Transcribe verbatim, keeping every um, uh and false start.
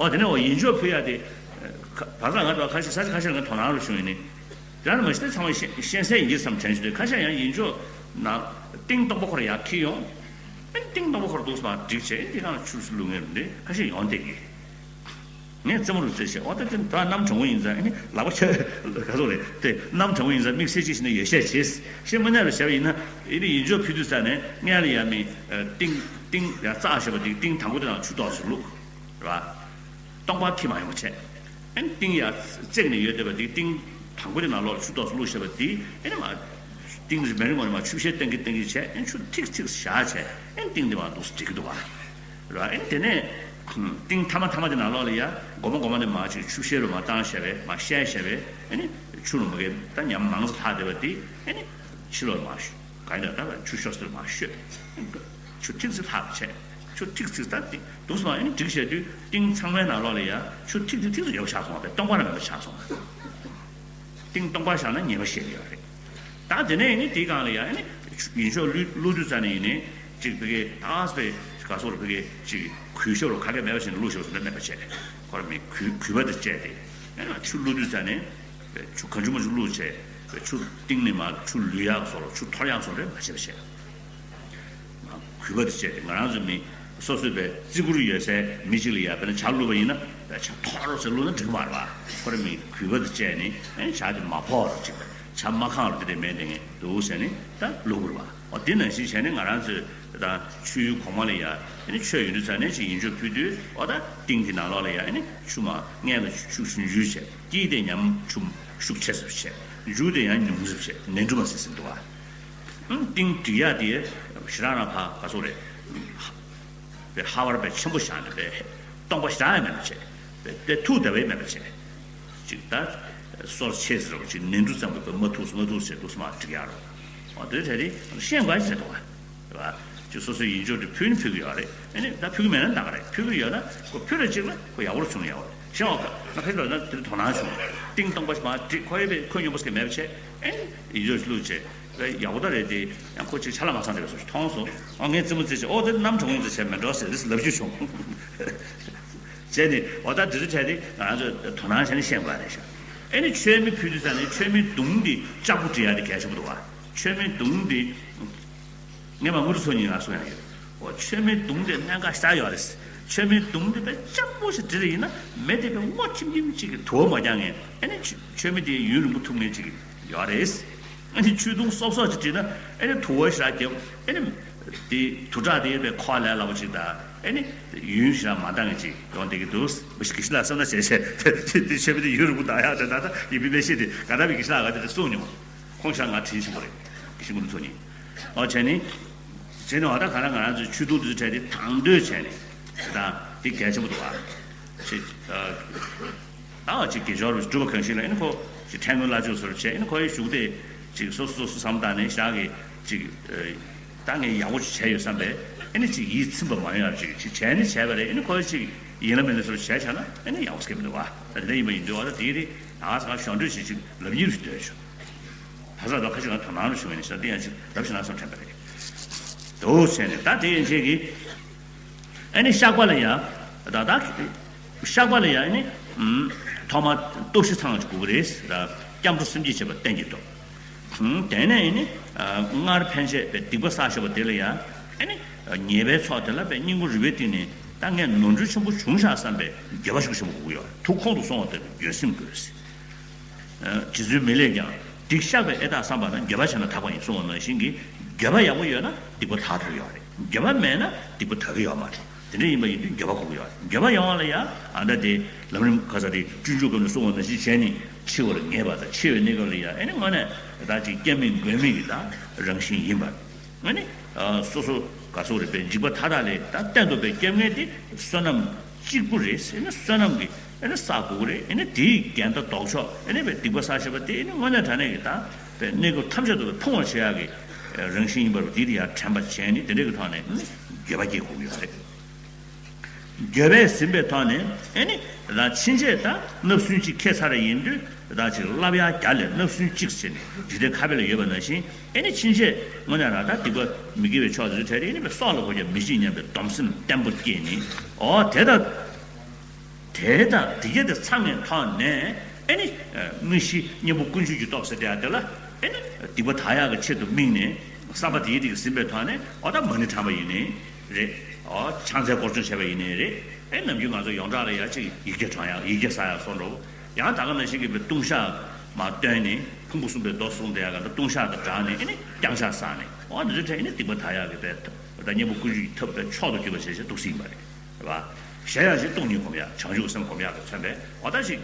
ཨོ་དེ་ནས་འོ་ཡིད་འཇོག་ཕུལ་ཡ་དེ། བར་སྐབས་ང་ཚོ་ཁ་ཤས་ས་ཆ་ཁ་ཤས་ལ་ང་དོ་སྣང་རུ་བྱུང་ཡིན་ནི། དེ་ལ་མ་གཞི་དེ་ཚང་མ་ཤེས་ཤེས་གསལ་ཡིན་གྱི་བསམ་དྲན་བྱུང་དུས་ཁ་ཤས་ཡང་ཡིད་འཇོག་ནང་ཏིང་སྟོང་པ་ཁོ་ར་ཡར་འཁྱེར་ཡོང་། ཨེ་ཏིང་སྟོང་པ་ཁོ་ར་འདུག་སེ་མར་བསྒྲིགས་བྱས་ཨེ་དེ་གང་ལ་ཆུ་ཞིག་བླུགས་མཁན་རུ་འདི་ཁ་ཤས་ཡོང་བསྡད་ཀྱི། ངས་རྩེད་མོ་རུ་རྩེད་བྱས་ཨོ་ད་དེ་ད་གནམ་གྲང་མོ་ཡིན་ཙང་ཨེ་ནི་ལག་པ་ཁྱེར་ག་ཚོད་རེད་དེ་གནམ་གྲང་མོ་ཡིན་ཙང་དམིགས་བསལ་ཅིག་བྱས་ནས་ཡོད་བཤད་བྱས་ཤེས་མ་ཉར་རུ་བྱས་པ་ཡིན་ན་ཨེ་ནི་ཡིད་འཇོག་ཕུལ་དུས་ཙང་ནས་སྔོན་ལ་ཡ་མི་ཏིང་ཏིང་ཡ་རྩ་བྱས་པ་དེ་ཏིང་དང་པོ་དེ་ནང་ཆུ་ཏོག་ཙམ་བླུགས། རེད་པ། སྟོང་པ་འཁྱེར་མ་ཡོང་བ་བྱས། ཨེ་ནི་ཏིང་ཡ་བརྩེགས་ནས་ཡོད་བསྡད་པ་དེ་ཏིང་དང་པོ་དེ་ནང་ལོགས་ལ་ཆུ་ཏོག་ཙམ་བླུགས་བཞག་པ་དེ་ཨེ་ནི་མ། ཏིང་རིམ་པས་རིམ་པས་མ་ཆུ་བཤལ་གཏོང་གི་གཏོང་གི་བྱས་ཨེ་ནི་ཆུ་ཐིགས་ཐིགས་བཞག་བྱས་ཨེ་ནི་ཏིང་དེ་མར་འདུག་སེ་སྒྲིག་གི་འདུག་པ། རེད་པ། ཨེ་ནི་དེ་ནས་ཏིང་ཐ་མ་ཐ་མ་དེ་ནང་ལོགས་ལ་ཡ་སྒོར་མོ་སྒོར་མོ་ནས་མར་ཅིག་ཆུ་བཤལ་རུ་མར་བཏང་བཞག་པས་མར་བཤལ་བཞག་པས་ཨེ་ནི་ཆུ་ལ་མ་གས་ད་ཉམས་མང་ཙམ་ལྷག་བསྡད་པ་དེ་ཨེ་ནི་ཕྱི་ལོགས་ལ་མར་ག་ཡིན་ད་ད་ཆུ་ཤོར་སར་མར་བཤོས། ཆུ་ཐིགས་ཚིག་ལྷག་བྱས། ཆུ་ཐིགས་ཚིག་ད་ཏིང་འདུག་སེ་མར་ཨེ་ནི་སྒྲིག་བྱས་དུས་ཏིང་ཚང་མའི་ནང་ལོགས་ལ་ཡ་ཆུ་ཐིགས་ཚིག་ཐིགས་ཚིག་ཡོད་པ་ཆགས་སོང་བ་སྟོང་པ་རང་མེད་པ་ཆགས་སོང་། ཏིང་སྟོང་པ་བཞག་ན་ཉེས་པ་བཤད་ཀྱི་ཡོད་རེད། ད་དེ་ནས་ཨེ་ནི་དེའི་སྒང་ལ་ཡ་ཨེ་ནི་ཡིད་འཇོག་བླུགས་བླུགས་དུས་ཙ་ནས་ཡིན་ནའི་ཅིག་ཕ་གི་ད་ཨ་སི་པའི་ག་སོགས་ལ་ཕ་གི་ཅིག་གུས་ཞབས་རུ་ག་གེ་མེད་པ་བྱས་ནས་བླུགས་ཞབས་སུ་མེད་པ་བྱས། ཁོ་ར་མི་གུས་གུས་པ་དང་བཅས་ཏེ་ཨེ་ནི་ཆུ་བླུགས་དུས་ཙ་ནས། ཆུ་གང་བྱུང་མང་བྱུང་བླུགས་བྱས། ཆུ་གཏིང་ནས་མར་ཆུ་བླུག་ཡག་སོགས་ལ་ཆུ་འཐོར་ཡག་སོགས་རེད་མ་བྱེད་པ་བྱས། གུས་པ་དང་བཅས་ཏེ་ང་རང་ཚོ་མི་སོ་སོའི་བའི་བརྩི་བཀུར་ཡོད་སའི་མི་གཅིག་ལ་ཡ་དཔེར་ན་ཇ་བླུགས་པ་ཡིན་ན་བའི་ཇ་འཐོར་རོ་ཟེར་བླུགས་ན་འགྲིག་མ་རེད་པ། ཁོ་ར་མི་གུས་པ་དང་བཅས་ནས་ཨེ་ཇ་དེ་མ་ཕོག་རོགས་ཅིག་ཇ་མ་ཁེངས་རོགས་དེ་འདྲ་མེད་དེ་ངས་འདུག་ཟེར་ནས་ད་བླུག་དགོས་རེད་པ། འོ་དེ་ནང་བཞིན་བྱས་ནས་ང་རང་ཚོས་ད་ཆུའི་གོང་མ་ལ་ཡ་ཨེ་ནི་མཆོད་ཡོང་དུས་ཙ་ནས་ཅིག་ཡིད་འཇོག་ཕུལ་དུས་འོ་ད་ཏིང་གི་ནང་ལོགས་ལ་ཡ་ཨེ་ནི་ཆུ་མར་སྔོན་ལ་ཆུ་ཆུ་འཇུ་བྱས། དཀྱིལ་དེ་ཉམས་ཆུ་ཤུགས་ཆེ་ཙམ་བྱས། མཇུག་དེ་ཡང་ཉུང་ཙམ་བྱས་ནས་འགྲུབ་པ་ཟེར་ཟིན་འདུག་ཨ། ཏིང་སྒྲིག་ཡག་དེ་ཞེ་དྲག་རང་ཕ་ག་ཚོད་རེད། པའི་ཧ་བར་པའི་ཆེན་པོ་བཞག་ནས་པའི་སྟོང་པ་ཞེ་དྲག་ཡང་མེད་པ་བྱས། པའི་པའི་ཐུག་བསྡད་པའི་མེད་པ་བྱས། ཅིག་ད་སོར་ཆེ་ཟེར་བ་ཅིག་ནས་འགྲུབ་ཙམ་པའི་པའི་མ་ཐུག་མ་ཐུག་བྱས་འདུག་སེ་མར་སྒྲིག་ཡག་རོ། འོ་དེ་དེ་རེད་ཤེས་དགོས་ཟེར་འདུག་ཨ། རེད་པ། ཅིག་སོ་སོའི་ཡིད་འཇོག་དེ་ཕུལ་ནི་ཕུལ་གི་ཡོད་རེད། ཨ་ནི་ད་ཕུལ་གི་མེད་ན་འདང་གི་རེད། ཕུལ་གི་ཡོད་ན་ཁོ་ཕུལ་རེ་གཅིག་ལ་ཁོ་ཡག་པོ་རུ་བྱུང་ཡོད་རེད། ཤེས་འོ་ང་ཕེབས་པ་ན་དེ་དོ་སྣང་བྱུང་། ཏིང་སྟོང་པ་ཞིག་མ་བསྒྲིགས་ཁོ་ཡི་པའི་ཁོ་སྙོམས་པོ་ཞིག་མེད་པ་བྱས། ཨེ་ཡིད་འཇོག་བླུགས་བྱས། ཡག་པོ་ད་རེད་དེ། ཡང་ཁོ་ཅིག་ཆ་ལག་མ་ཚང་བསྡད་པ་སོགས་ཤིག་མཐོང་སོང་། ཨ་ངས་རྩེད་མོ་རྩེས་བྱས་ཨོ་དེ་གནམ་གྲང་མོ་ཡིན་ཙང་བྱས་མེད་འགྲོ་ཟེར་རེས་ལབ་རྒྱུ་བྱུང་། བྱས་ནས་འོ་ད་དེ་ཚོ་བྱས་ཏེ་ང་ཚོ་དོ་སྣང་བྱས་ནས་ཤེས་དགོས་རེད་ཤག་ཨེ་ནི་མཆོད་མེ་ཕུལ་དུས་ཙང་ནས་མཆོད་མེ་མདུང་འདི་ལྕགས་པོ་སྒྲིག་ཡག་དེ་གལ་ཆེན་པོ་འདུག་བ། མཆོད་མེ་མདུང་འདི། ངས་མ་དངུལ་ཚོ་གཉིས་ང་གསུང་ཡག་ཡོད། འོ་མཆོད་མེ་མདུང་དེ་གནད་འགག་ཞེ་དྲག་ཡོད་རེད། མཆོད་མེ་མདུང་དེ་དཔེ་ལྕགས་པོ་ཞིག་སྒྲིག་རེ་ཡིན་ན་མེ་དེ་དཔེ་སྔོ་ཐིམ་ཐིམ་ཅིག་གི་དུ་བ་མ་རྒྱག་མཁན་ཨེ་ནི་མཆོད་མེ་དེ་ཡུན་རིང་པོ་ཐུག་མཁན་ཅིག་ཡོད་རེད། ཨེ་ནི་ཆུ་དུང་སོབ་སོབ་ཅིག་བྲིས་ན་ཨེ་ནི་དུ་བ་ཞེ་དྲག་རྒྱབ་ཨེ་ནི། དེ་དུ་སྐྲག་དེ་ཡོད་པའི་ཁོག་ལས་སླ་པོ་ཅིག་དང་ཨེ་ནི། ཡུན་ཞེ་དྲག་མ་འདང་ངེས་ཅིག་ཡོང་བསྡད་ཀྱི་འདུག་མི་ཞིག་གི་ཤི་ལ་བསམ་ན་བྱས་བྱས་དེ་ཆོས་པ་དེ་ཡུན་རིང་པོ་འདང་ཡག་དེ་ད་ལྟ་ཡིན་པའི་མེ་ཤེས་དེ་ག་ད་བི་གི་ཤི་ལ་ག་དེ་དེ་གསུངས་མྱོང་། ཁོང་ཞག་ང་དྲིན་ཆེན་པོ་རེད། གི་ཤི་མུན་ཚོ་གཉིས། ཨོ་བྱས་ནི། བྱས་ནི་འོ་ད་ག་ལ་ང་རང་ཚོའི་ཆོས་དུང་དེ་ཚོ་བྲལ་ཏེ་དང་དོད་བྱས་ནི། ད་དེ་གལ་ཆེན་པོ་འདུག་ཨ། ཅིག་ད་ཅིག་དགེ་སྦྱོར་སྒྲུབ་པ་གང་ཞིག་ལ་ཨེ་ནི་ཁོ་ཅིག་ཕྲན་བུ་བླ་མཆོད་སོར་བྱས་ཨེ་ནི་ཁོ་ཡི་བཞུགས་དེ་ཅིག་སོ་སོ་སོ་སོ་བསམ་བཏང་ནས་ཞག་གི་ཅིག་ད་ངས་ཡག་པོ་ཅིག་བྱས་ཡོད་བསམ་པས་ཨེ་ནི་ཅིག་ཡིད་ཚིམ་པ་མ་ཡོང་ཡག་ཅིག་ཅིག་བྱས་ནི་བྱས་པ་རེད། ཨེ་ནི་ཁོ་ཡི་ཅིག་ཡིན་ལ་མིན་ལ་སོར་བྱས་བྱས་ན་ཨེ་ནི་ཡག་པོ་སྐྱེ་མི་འདུག་བ། ད་དེ་འདྲ་ཡིན་པ་ཡིན་དུས་བ་ད་དེའི་རིགས་ད་ང་ཚང་ཞོར་འདོད་ཞིག་ཅིག་ལབ་ཡིན་རེད་འདོད་ཆོག་ད་ས་ད་ཁ་ཅིག་ང་དོ་སྣང་རུ་བྱུང་བའི་ནི་ས་འདི་ཡང་ཅིག་ལབ་ཞིག་ན་བསམ་དྲན་པ་རེད། དོ་བྱས་ནས་ད་དེ་ཡན་ཆད་ཀྱི། ཨ་ནི་བཤགས་པ་ལ་ཡ། ད་ད། བཤགས་པ་ལ་ཡ་ཨ་ནི། ཐོག་མ་སྟོབས་བཞི་ཚང་ཅིག་དགོས་ཀྱི་རེད། ད་སྐྱབས་འགྲོ་སེམས་བསྐྱེད་བྱེད་པ་གཏན་གྱི་འདུག་དེ་ནས་ཨ་ནི། སྔར་ཕན་ཆད་པའི་སྡིག་པ་བསགས་བཞག་པ་དེ་ལ་ཡ། ཨ་ནི། ཉེས་པའི་ཚོགས་དེ་ལ་པའི་སྙིང་པོ་རུས་པའི་གཏིང་ནས་ད་ངས་ནོར་འཁྲུལ་ཆེན་པོ་བྱུང་ཤག་བསམ་པའི་འགྱོད་པ་ཤུགས་ཆེན་པོ་དགོས་ཀྱི་ཡོད་རེད། ཐུགས་ཁོང་དུ་སོང་བ་ལྟ་བུའི་འགྱོད་སེམས་དགོས་རེད། རྗེ་བཙུན་མི་ལས་ཀྱང་། སྡིག་བཤགས་པའི་ཨེ་རྟག་བསམ་པ་ན་འགྱོད་པ་བྱས་ན་དག་པ་ཡིན་གསུངས་པ་ནང་བཞིན་གྱི། འགྱོད་པ་ཡག་པོ་ཡོད་ན་སྡིག་པ་དག་ཐུབ་ཡོད་རེད། འགྱོད་པ་མེད་ན་སྡིག་པ་དག་གི་ཡོད་མ་རེད། དེ་འདྲ་ཡིན་པ་ཡིན་དུས་འགྱོད་པ་དགོས་ཀྱི་ཡོད་རེད། འགྱོད་པ་ཡོང་བ་ལ་ཡ། ཨ་ད་དེ་ལམ་རིམ་ཁ་ས་དེ་སྤྱོད་འཇུག་སྐབས་ནས་གསུངས་པ་ནང་བཞིན་བྱས་ནས་འཆི་བར་ངེས་པ་དང་འཆི་བའི་གནས་སྐབས་ལ་ཡ་ཨེ་ནི་དངོས་གནས་ད་ཅིག་སྐྱབས་མེད་མགོན་མེད་ཀྱི་ད་རང་བཞིན་ཡིན་པ། ཨ་ནི། སོ་སོ་ག་སོགས་རེད་པས་འཇིགས་པ་མཐའ་དག་ལས་ད་གཏན་དུ་པའི་སྐྱབས་མཁན་དེ་བསོད་ནམས་གཅིག་པུ་རེད་ཟེར་ན་བསོད་ནམས་ཀྱི་ཨ་ནི་བསགས་དགོས་ཀྱི་རེད། ཨ་ནི་དེའི་འགལ་ཟླ་ལྡོག་ཕྱོགས་ཨ་ནི་པའི་སྡིག་པ་བསགས་བཞག་པ་དེ་ཨ་ནི་དངོས་གནས་དྲང་གནས་ཀྱི་ད་པའི་གནས་སྐབས་ཐམས་ཅད་དུ་པའི་ཕུང་བར་བྱེད་ཡག་གི་རང་བཞིན་ཡིན་པ་རུ་དེ་དེ་ཡར་དྲན་པ་བྱས་ནས་དེ་འདྲ་གི་ཐོག་ནས་ཨ་ནི་འགྱོད་པ་སྐྱེ་དགོས་ཀྱི་ཡོད་རེད། འགྱོད་པས་ཟིན་པའི་ཐོག་ནས་ཨེ་ནི་ད་ཕྱིན་ཆད་ད་བརྣབ་སེམས་གཅིག་ཁྱེར་ཚར་བ་ཡིན་དུས་ད་ཅིག་བསླབ་ཡག་བརྒྱ་ལས་བརྣབ་སེམས་གཅིག་ཟེར་ནས་འཇིག་རྟེན་ཁ་དཔེ་ལ་ཡོད་པ་ནང་བཞིན་ཨེ་ནི་ཕྱིན་ཆད་དངོས་གནས་རང་ད་སྡིག་པ་མི་དགེ་བའི་ཕྱོགས་ཚུར་ཐལ་ཏེ་ཨེ་ནི་སྲོག་ལ་གོ་ཀྱང་མི་འཇིགས་སྙམ་པའི་སྡོམ་སེམས་བརྟན་པོ་སྐྱེས་ནས་ཨོ་དེ་ད། དེ་དང་དེ་ག་དེ་ཚང་བའི་ཐོག་ནས་ཨེ་ནི་དངོས་གཞི་གཉེན་པོ་ཀུན་འབྱུང་གི་སྟོབས་ཟེར་དེ་ཡང་དེ་ལ་ཨེ་ནི་སྡིག་པ་དག་ཡག་གི་ཆེད་དུ་དམིགས་ནས་བསམ་པ་དེའི་རིགས་ཟིན་པའི་ཐོག་ནས་འོ་ད་མ་ཎི་བགྲངས་པ་ཡིན་ནའི་རེད། འོ་ཕྱག་འཚལ་སྐོར་སྦྱོང་བྱས་པ་ཡིན་ནའི་རེད། ཨེ་ནམ་རྒྱུན་ང་ཚོ་ཡོངས་གྲགས་ལ་ཡ་གཅིག་ཡིག་བརྒྱ་བགྲང་ཡག་ཡིག་བརྒྱ་བཟའ་ཡག་སོགས་འགྲོ། ཡང་ད་ག་ནང་བཞིན་གྱི་ལྟུང་བཤགས་མ་བཏོན་ནས་ཕུང་པོ་གསུམ་པའི་མདོ་གསུངས་དེ་ཡག་ག་ད་ལྟུང་བཤགས་དང་སྦྲགས་ནས་ཨེ་ནི་བརྐྱང་ཕྱག་བཟས་ནས་འོ་འདི་ཚོའི་གྲས་ཨེ་ནི་སྡིག་པ་དག་ཡག་གི་དཔེ་ད་གཉེན་པོ་ཀུན་འབྱུང་གི་ཐབས་དཔེ་མཆོག་ཏུ་གྱུར་པ་ཞེས་བྱས་འདུག་སེ་ཡིན་པ་རེད། རེད་བ། གཞན་ཡང་ཞིག་སྟོང་ཉིད་སྒོམ་ཡག་བྱང་ཆུབ་སེམས་སྒོམ་ཡག་གི་མཚོན་པས་འོ་ད་ཞིག